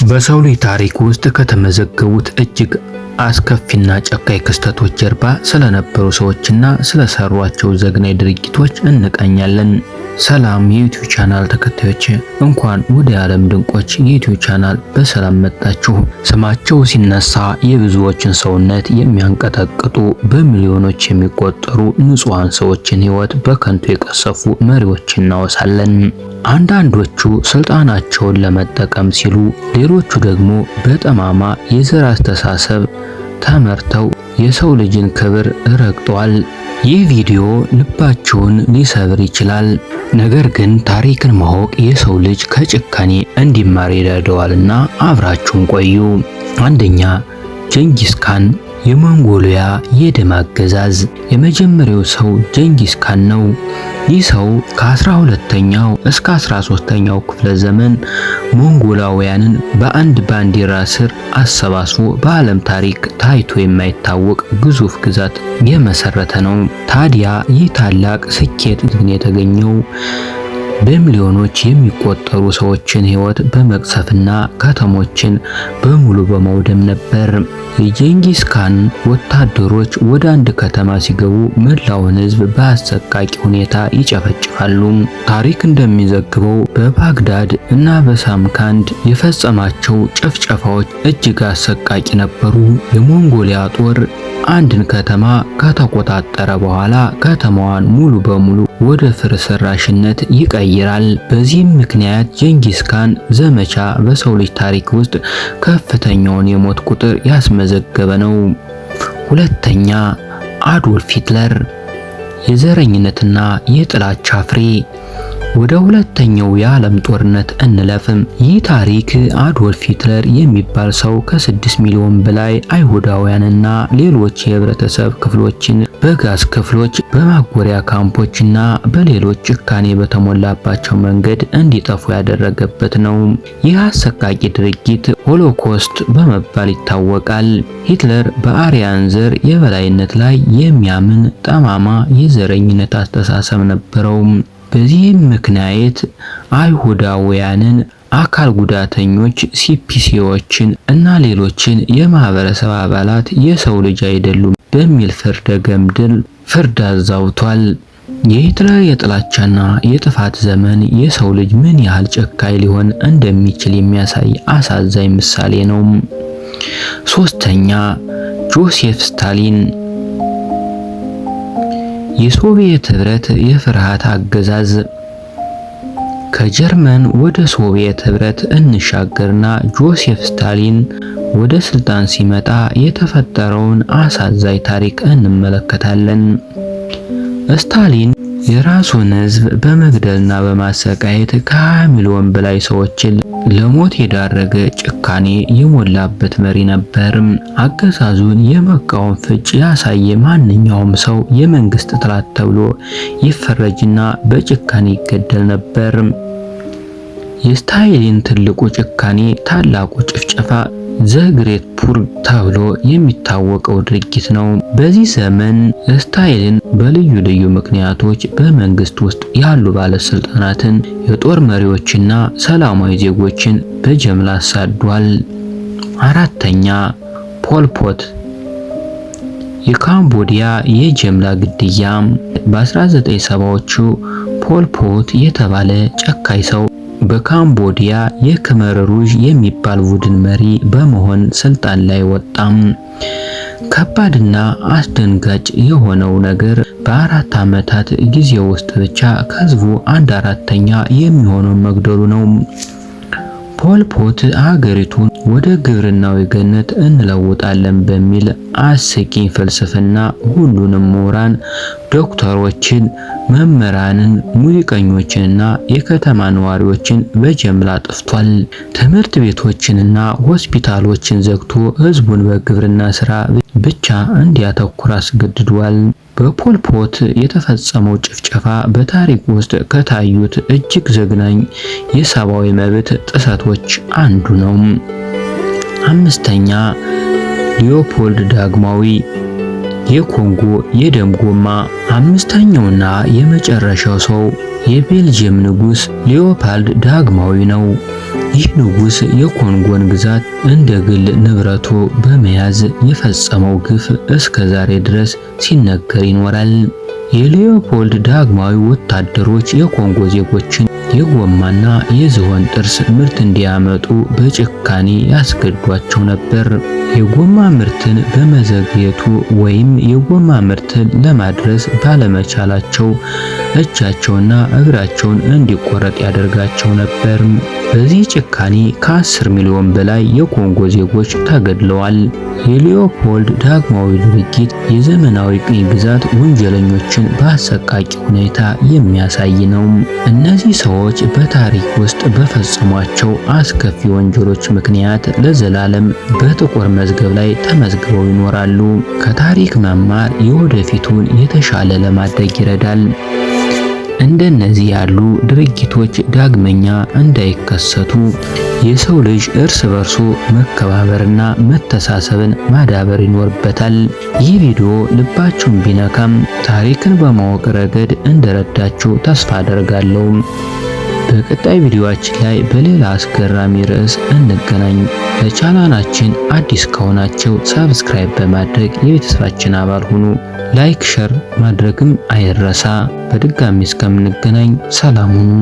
በሰው ልጅ ታሪክ ውስጥ ከተመዘገቡት እጅግ አስከፊና ጨካኝ ክስተቶች ጀርባ ስለነበሩ ሰዎችና ስለሰሯቸው ዘግናኝ ድርጊቶች እንቃኛለን። ሰላም የዩቲዩብ ቻናል ተከታዮች፣ እንኳን ወደ ዓለም ድንቆች የዩቲዩብ ቻናል በሰላም መጣችሁ። ስማቸው ሲነሳ የብዙዎችን ሰውነት የሚያንቀጠቅጡ፣ በሚሊዮኖች የሚቆጠሩ ንጹሐን ሰዎችን ሕይወት በከንቱ የቀሰፉ መሪዎች እናወሳለን። አንዳንዶቹ ስልጣናቸውን ለመጠቀም ሲሉ፣ ሌሎቹ ደግሞ በጠማማ የዘር አስተሳሰብ ተመርተው የሰው ልጅን ክብር ረግጠዋል። ይህ ቪዲዮ ልባቸውን ሊሰብር ይችላል። ነገር ግን ታሪክን ማወቅ የሰው ልጅ ከጭካኔ እንዲማር ይረዳዋልና አብራችሁን ቆዩ። አንደኛ፣ ጀንጊስ ካን፣ የሞንጎሊያ የደም አገዛዝ። የመጀመሪያው ሰው ጀንጊስ ካን ነው። ይህ ሰው ከ12ኛው እስከ 13ኛው ክፍለ ዘመን ሞንጎላውያንን በአንድ ባንዲራ ስር አሰባስቦ በዓለም ታሪክ ታይቶ የማይታወቅ ግዙፍ ግዛት የመሰረተ ነው። ታዲያ ይህ ታላቅ ስኬት ግን የተገኘው በሚሊዮኖች የሚቆጠሩ ሰዎችን ሕይወት በመቅሰፍና ከተሞችን በሙሉ በማውደም ነበር። የጀንጊስ ካን ወታደሮች ወደ አንድ ከተማ ሲገቡ መላውን ሕዝብ በአሰቃቂ ሁኔታ ይጨፈጭፋሉ። ታሪክ እንደሚዘግበው በባግዳድ እና በሳምካንድ የፈጸማቸው ጭፍጨፋዎች እጅግ አሰቃቂ ነበሩ። የሞንጎሊያ ጦር አንድን ከተማ ከተቆጣጠረ በኋላ ከተማዋን ሙሉ በሙሉ ወደ ፍርስራሽነት ይቀይራል። በዚህም ምክንያት ጀንጊስ ካን ዘመቻ በሰው ልጅ ታሪክ ውስጥ ከፍተኛውን የሞት ቁጥር ያስመዘገበ ነው። ሁለተኛ፣ አዶልፍ ሂትለር፣ የዘረኝነትና የጥላቻ ፍሬ። ወደ ሁለተኛው የዓለም ጦርነት እንለፍም። ይህ ታሪክ አዶልፍ ሂትለር የሚባል ሰው ከ6 ሚሊዮን በላይ አይሁዳውያንና ሌሎች የህብረተሰብ ክፍሎችን በጋዝ ክፍሎች፣ በማጎሪያ ካምፖችና በሌሎች ጭካኔ በተሞላባቸው መንገድ እንዲጠፉ ያደረገበት ነው። ይህ አሰቃቂ ድርጊት ሆሎኮስት በመባል ይታወቃል። ሂትለር በአርያን ዘር የበላይነት ላይ የሚያምን ጠማማ የዘረኝነት አስተሳሰብ ነበረው። በዚህም ምክንያት አይሁዳውያንን፣ አካል ጉዳተኞች፣ ሲፒሲዎችን እና ሌሎችን የማህበረሰብ አባላት የሰው ልጅ አይደሉም በሚል ፍርደ ገምድል ፍርድ አዛውቷል። የሂትለር የጥላቻና የጥፋት ዘመን የሰው ልጅ ምን ያህል ጨካኝ ሊሆን እንደሚችል የሚያሳይ አሳዛኝ ምሳሌ ነው። ሶስተኛ፣ ጆሴፍ ስታሊን፣ የሶቪየት ህብረት የፍርሃት አገዛዝ። ከጀርመን ወደ ሶቪየት ህብረት እንሻገርና ጆሴፍ ስታሊን ወደ ስልጣን ሲመጣ የተፈጠረውን አሳዛኝ ታሪክ እንመለከታለን። ስታሊን የራሱን ህዝብ በመግደልና በማሰቃየት ከ20 ሚሊዮን በላይ ሰዎችን ለሞት የዳረገ ጭካኔ የሞላበት መሪ ነበር። አገዛዙን የመቃወም ፍንጭ ያሳየ ማንኛውም ሰው የመንግስት ጠላት ተብሎ ይፈረጅና በጭካኔ ይገደል ነበር። የስታሊን ትልቁ ጭካኔ ታላቁ ጭፍጨፋ፣ The Great Purge ተብሎ የሚታወቀው ድርጊት ነው። በዚህ ዘመን ስታሊን በልዩ ልዩ ምክንያቶች በመንግስት ውስጥ ያሉ ባለስልጣናትን፣ የጦር መሪዎችና ሰላማዊ ዜጎችን በጅምላ አሳዷል። አራተኛ፣ ፖልፖት፣ የካምቦዲያ የጅምላ ግድያ። በ1970ዎቹ ፖልፖት የተባለ ጨካኝ ሰው በካምቦዲያ የክመር ሩዥ የሚባል ቡድን መሪ በመሆን ስልጣን ላይ ወጣም። ከባድና አስደንጋጭ የሆነው ነገር በ4 ዓመታት ጊዜ ውስጥ ብቻ ከህዝቡ አንድ አራተኛ የሚሆነው መግደሉ ነው። ፖል ፖት ሀገሪቱን ወደ ግብርናዊ ገነት እንለውጣለን በሚል አስቂኝ ፍልስፍና ሁሉንም ምሁራን፣ ዶክተሮችን፣ መምህራንን፣ ሙዚቀኞችንና የከተማ ነዋሪዎችን በጅምላ አጥፍቷል። ትምህርት ቤቶችንና ሆስፒታሎችን ዘግቶ ህዝቡን በግብርና ስራ ብቻ እንዲያተኩር አስገድዷል። በፖልፖት የተፈጸመው ጭፍጨፋ በታሪክ ውስጥ ከታዩት እጅግ ዘግናኝ የሰብአዊ መብት ጥሰቶች አንዱ ነው። አምስተኛ፣ ሊዮፖልድ ዳግማዊ፣ የኮንጎ የደም ጎማ። አምስተኛውና የመጨረሻው ሰው የቤልጅየም ንጉስ ሊዮፖልድ ዳግማዊ ነው። ይህ ንጉሥ የኮንጎን ግዛት እንደ ግል ንብረቱ በመያዝ የፈጸመው ግፍ እስከ ዛሬ ድረስ ሲነገር ይኖራል። የሊዮፖልድ ዳግማዊ ወታደሮች የኮንጎ ዜጎችን የጎማና የዝሆን ጥርስ ምርት እንዲያመጡ በጭካኔ ያስገድዷቸው ነበር። የጎማ ምርትን በመዘግየቱ ወይም የጎማ ምርትን ለማድረስ ባለመቻላቸው እጃቸውና እግራቸውን እንዲቆረጥ ያደርጋቸው ነበር። በዚህ ጭካኔ ከ10 ሚሊዮን በላይ የኮንጎ ዜጎች ተገድለዋል። የሊዮፖልድ ዳግማዊ ድርጊት የዘመናዊ ቅኝ ግዛት ወንጀለኞችን በአሰቃቂ ሁኔታ የሚያሳይ ነው። እነዚህ ሰዎች በታሪክ ውስጥ በፈጸሟቸው አስከፊ ወንጀሎች ምክንያት ለዘላለም በጥቁር መዝገብ ላይ ተመዝግበው ይኖራሉ። ከታሪክ መማር የወደፊቱን የተሻለ ለማድረግ ይረዳል። እንደነዚህ ያሉ ድርጊቶች ዳግመኛ እንዳይከሰቱ የሰው ልጅ እርስ በርሱ መከባበርና መተሳሰብን ማዳበር ይኖርበታል። ይህ ቪዲዮ ልባችሁን ቢነካም ታሪክን በማወቅ ረገድ እንደረዳችሁ ተስፋ አደርጋለሁ። በቀጣይ ቪዲዮአችን ላይ በሌላ አስገራሚ ርዕስ እንገናኝ። ለቻናላችን አዲስ ከሆናችሁ subscribe በማድረግ የቤተሰባችን አባል ሁኑ። Like፣ share ማድረግም አይረሳ። በድጋሚ እስከምንገናኝ ሰላም ሁኑ።